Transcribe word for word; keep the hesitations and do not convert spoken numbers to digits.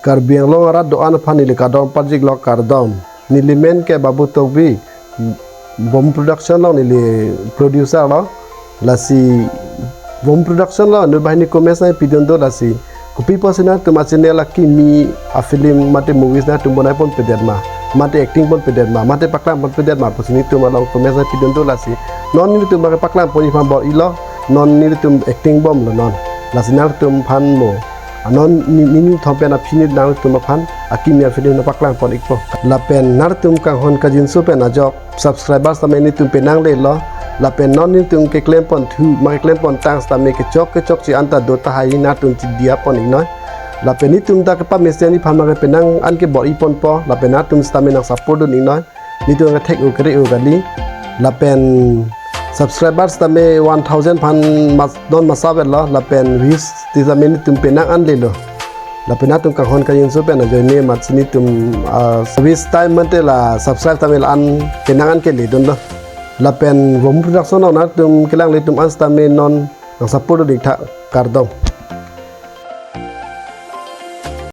Karbi Anglong arat do-an aphan neli kardom pajirlo, kardom. Neli men ke Babu Tokbi, Vom Production along neli producer lo. Lasi Vom Production along neli banghini comments nangpidun do, lasi kopi pusi nangtum achannel akimi afilm mate movies nangtum bonai ponpedet ma, mate acting ponpedet ma, mate paklang ponpedet ma pusi nelitum along comments nangpidun do. Lasi non nelitum bang paklang ponji aphan bor-ilo, non nelitum acting bomlo non. Lasi nangtum aphan mo, non ni, ni, neli thom pen aphi neli nangtum aphan akimi afilm nangpaklang pon-ikpo. Lapen nangtum kanghon kangjinso pen ajok subscribers tame nelitum penang lelo. Lapen non nelitum keklem ponthu ma keklem pontang sitame kechok kechokche anta do tahai, nangtum chidi-a pon-iknoi. Lapen nelitum ta kepamesen aphan ma ke penang an ke bor-i ponpo. Lapen nangtum sitame nangsupport dun-iknoi. Nelitum kethek-o kere-o kali. Lapen subscribers tame one thousand aphan mas, non masap-etlo. Lapen views tame nelitum penang an lelo. Lapen nangtum kanghon kangjinso pen ajoine amatsi nelitum, ah, service time mate la subscribe tame la-an penang an keledunlo. Lapen Vom Production along nangtum kelang ilitum an sitame non nangsupport dun-ik tha, kardom.